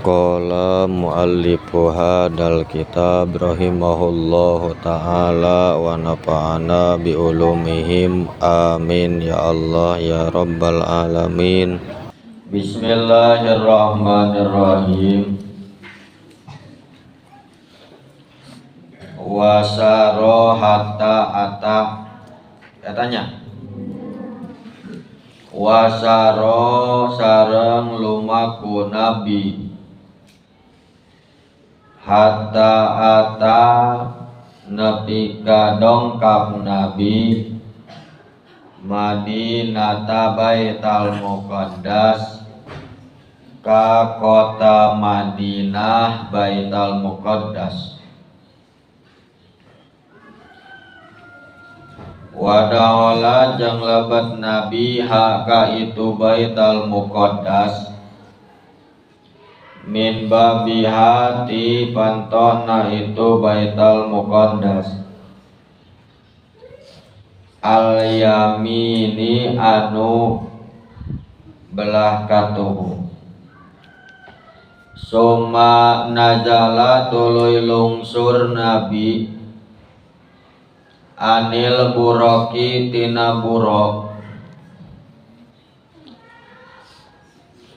Qala muallifu hadzal kitab rahimahullahu ta'ala wa nafa'ana bi ulumihim amin ya Allah ya rabbal alamin. Bismillahirrahmanirrahim. Wasaro hatta ata katanya wasaro sareng lumaku nabi hatta ata nepi ka dongkap nabi Madinata Baitul Muqaddas ka kota Madinah Baitul Muqaddas. Wadahola jeung lebet nabi haka itu Baitul Muqaddas min babiha ti pantona itu Baitul Muqaddas al yamini anu belah katuhu. Suma nazala tuluy lungsur nabi anil buroki tina burok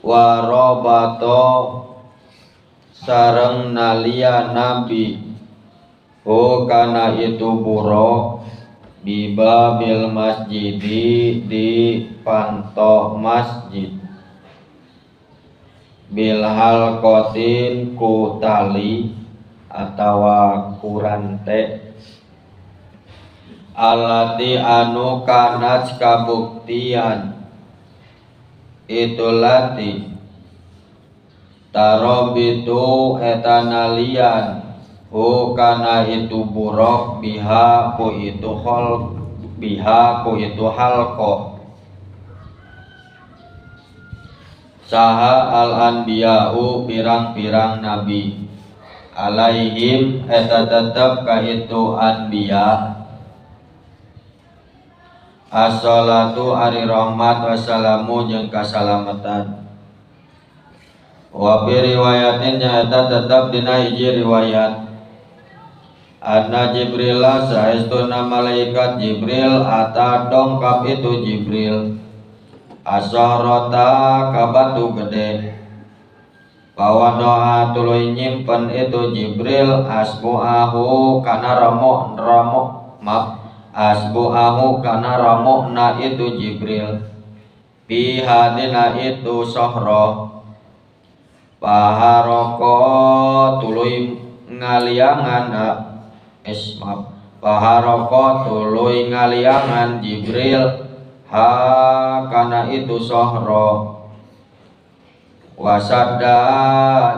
warobato sareng nalia nabi hu kana itu burok bibabil masjidi di panto masjid bil halqatin ku tali atawa kurante alati anu kanat kabuktian itu lati tarobitu etanalian hu kana itu burok biha ku itu hol biha ku itu halqo. Saha al anbiya'u pirang-pirang nabi alaihim eta tetep ka itu anbiya assalatu ari rahmat wassalamu jeung kasalamatan. Wa fi riwayatin nyaeta tetep dina hiji riwayat anna Jibril saestuna malaikat Jibril ata dongkap itu Jibril asahrata ka batu gede pawadoa tuluy nyimpen itu Jibril asbuahu kana ramo ramo maaf asbuahu kana ramona itu Jibril bihadina itu sohro paharoko tuluy ngaliangan maaf paharoko tuluy ngaliangan Jibril ha kana itu sohro wasadda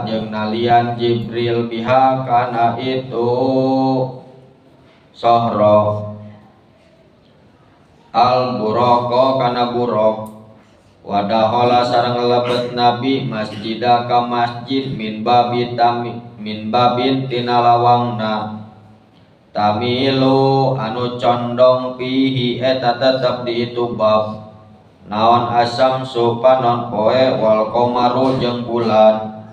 jeung nalian Jibril biha kana itu sohro al buroko kana burok wadahola sareng lebet nabi masjida ka masjid min babi tami min babin tina lawangna tamilu anu condong pihi eta tetep di itu bab naon asam supanon poe wal komaru jeung bulan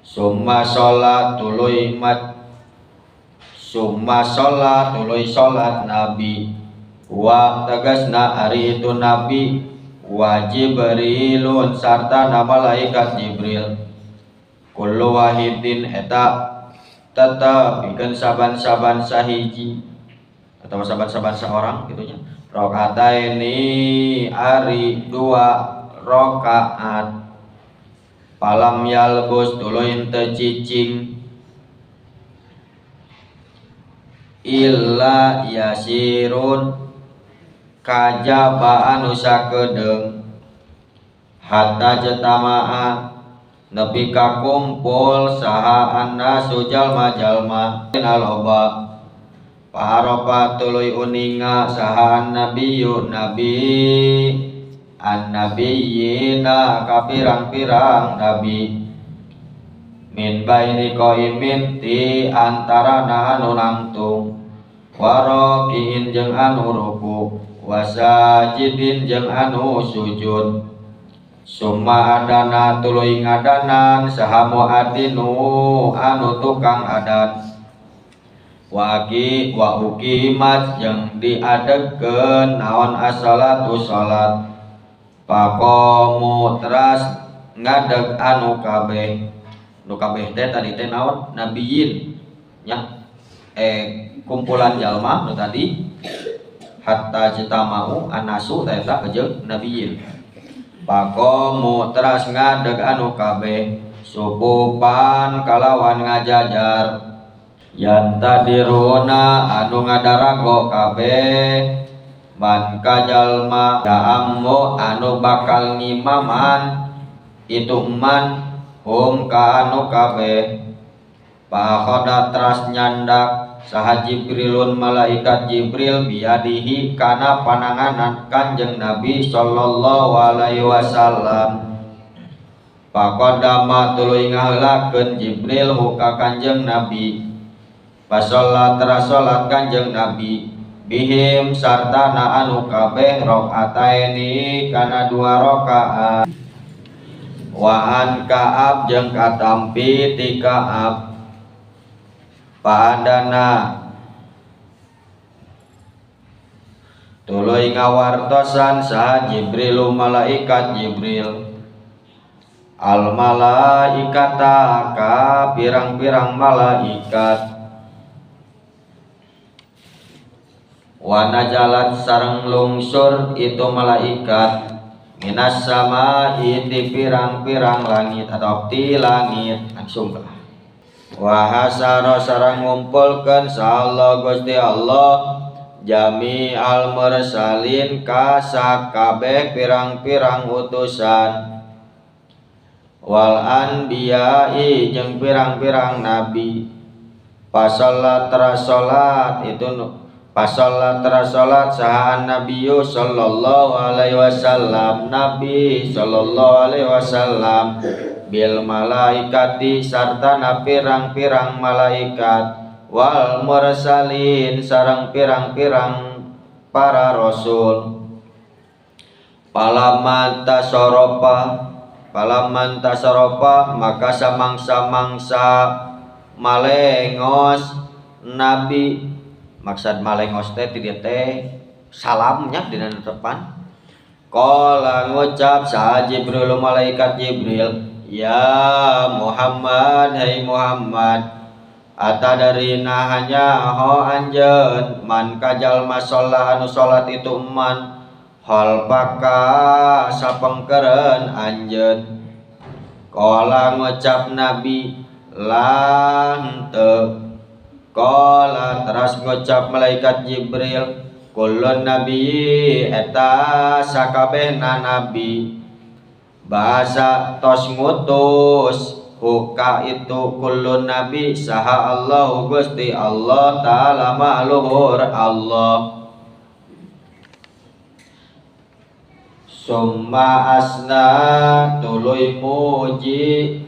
summa sholat tuluy mat summa sholat tuluy sholat nabi wa tegasna ari itu nabi wa Jibrilun sarta na malaikat Jibril kullu wahidin eta tetep pikeun saban-saban sahiji atau saban-saban seorang gitunya rakaataini ari dua rakaat palam yalbus tuluy teu cicing illa yasirun kajaba anu sakedeung hatta jatama'a nepi ka kumpul saha annasu jalma-jalma dina loba paharopa tuluy uninga saha annabiyyu nabi annabiyina ka pirang-pirang nabi min baini qaimin ti antarana anu nangtung warokiin jeung anu ruku wasajidin jeung anu sujud. Summa adana tuluy ngadanan saha muadzinu anu tukang adan wa aki wa uqimat jeung diadegkeun naon as-salatu salat faqamu teras ngadeg anu kabeh nu kabeh teh tadi teh naon nabiyin nya kumpulan jalma nu tadi hatta jitama'u anasu teh eta jeung nabiyin faqamu teras ngadeg anu kabeh subupan kalawan ngajajar yantadiruna anu ngadarago kabeh man kajalma da'ammu anu bakal ngimaman itu man hum ka anu kabeh pahoda teras nyandak saha Jibrilun malaikat Jibril biadihi kana pananganan Kanjeng Nabi sallallahu alaihi wasallam faqadama tuluy ngaheulakeun Jibril ka Kanjeng Nabi pasolat rasolat Kanjeng Nabi bihim sartana anu kabeh rakaataini kana dua rakaat wa an Ka'ab jeung katampi ti Ka'ab paadana tuluy ngawartosan saha Jibril malaikat Jibril al malaikata ka pirang-pirang malaikat wa najalat sareng lungsur itu malaikat minas sama'i ti pirang-pirang langit atau ti langit langsung lah wa hasara sareng ngumpulkeun saha Gusti Allah jami'al mursalin ka sakabeh pirang-pirang utusan wal anbiya'i jeung pirang-pirang nabi pasalat rasolat itu pasalat rasolat saha nabiyyu sallallahu alaihi wasallam nabi sallallahu alaihi wasallam bil malaikati sartana pirang-pirang malaikat wal mursalin sareng pirang-pirang para rasul palaman tasoropa maka samangsa-mangsa malengos nabi maksud malengos teh ti dieu teh salamnya dina depan qala ngucap saha Jibril malaikat Jibril ya Muhammad hai Muhammad atadarina hanya ho anjeun man kajalma sholat anu salat itu man khalfaka sapengkeureun anjeun qala ngucap nabi la henteu qala teras ngucap malaikat Jibril kullun nabi eta sakabehna nabi bahasa tos ngutus huka itu kullun nabi saha Allah Gusti Allah ta'ala maluhur Allah summa asna tuluy muji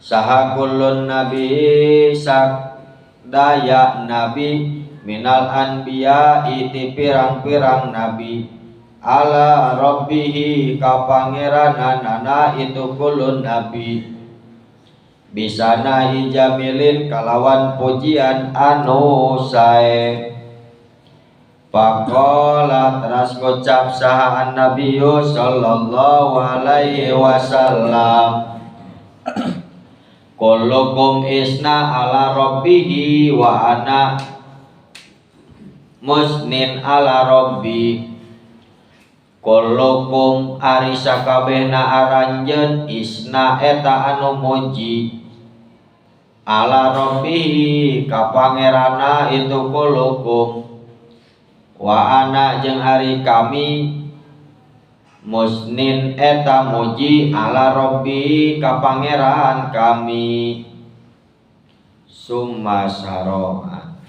saha kullun nabi sakdaya nabi minal anbiya iti pirang-pirang nabi ala rabbihi ka pangerananana itu kullun nabi bisana jamilin kalawan pujian anu sae faqala teras ngucap saha an-nabiyyu sallallahu alaihi wasallam kullukum isna ala rabbihi wa ana musnin ala rabbi kullukum ari sakabehna aranjeun isna eta anu muji ala rabbihi ka pangeranna itu kullukum wa ana jeung ari kami musnin eta muji ala rabbi ka pangeran kami summa saroa